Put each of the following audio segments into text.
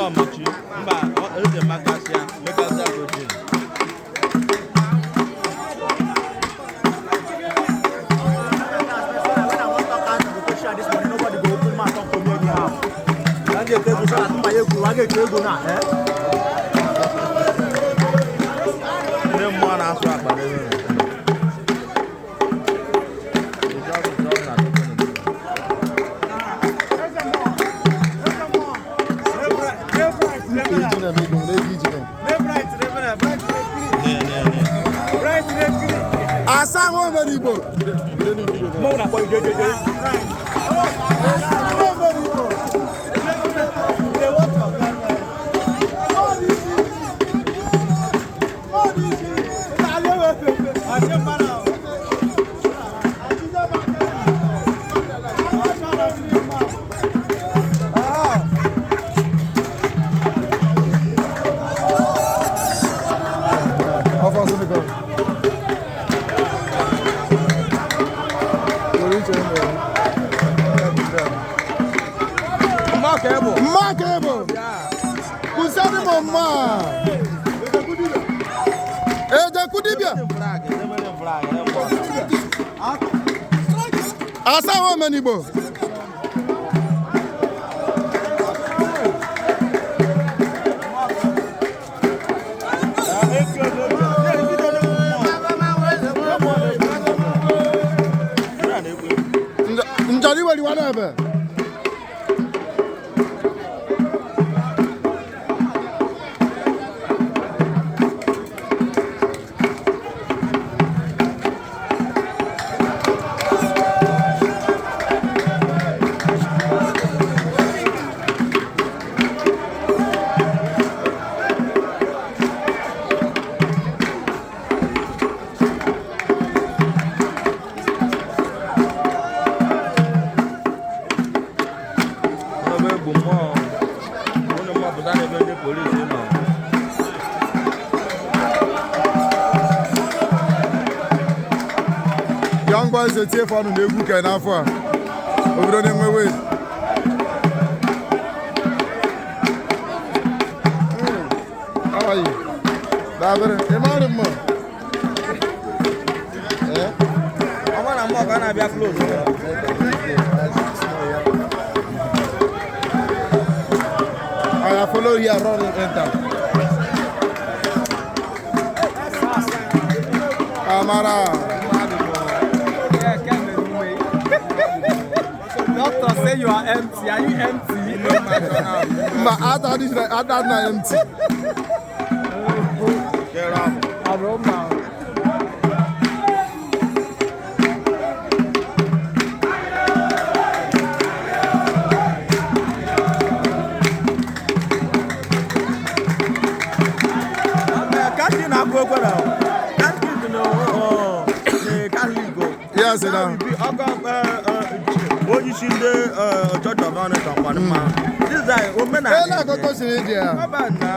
Ọmachi mba eze makasịa mekasịa gojin. Ndị mmụọ na-asụ akpa n'ebe nọ. Asa ahụ mere Igbo. Ọfọ Senegal. Were iche ime. Mma ka ị bụ. Mma ka ị bụ. Kwụsịrị m mma. Ejeku dibịa. Flag, edebere flag, edebere. Asa ahụ mere Igbo. Njali weli wa n'ebe. Ebe egwu mmụọ, ụnụ mmapụta n'ebe ndị polisi nọ. Young boys etie fọnụ na egwu ke n'afọ a. Obodo na-enwe wee. How are you? Dabere, ị mara mma? Eh? Ọnwa na mmụọ ka a na-abịa close. I follow here run enter. Amara. Doctor say you are empty. Are you empty? Mba, ada this ada na empty. Aroma. Kachi na-akụ ekwe na Catholic na Catholic o. Yes, na. Ọkọ onye isi ndị Church of Anglican kwado mma. This guy omenala. Ele akụkọ siri dị ya. Ọba na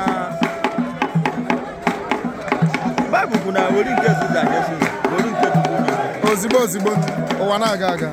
Baịbụl kwuru na were nke Siza nye Siza, were nke Chukwu nye Chukwu. Ozigbo ozigbo ụwa na-aga aga.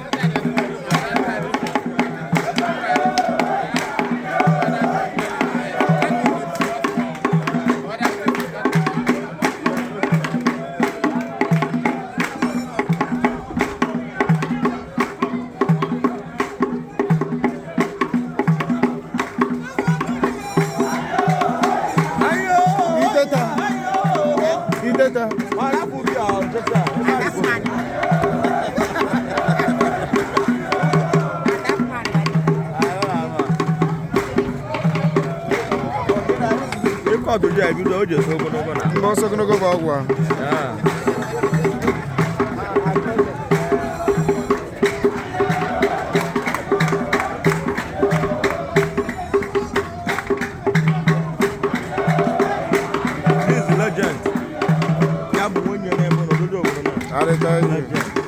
Ayo! Iteta. Iteta. Ọ rapụ bi ọ jesa. Ịkọ ọdụdụ a ebido o ji eso ogologo na. Mgbe ọsọ ogologo bụ ọgwụ a. Yeah. This legend. Ya bụ nwunye na-eme n'obodo obodo na. Arịta ihe. Legend.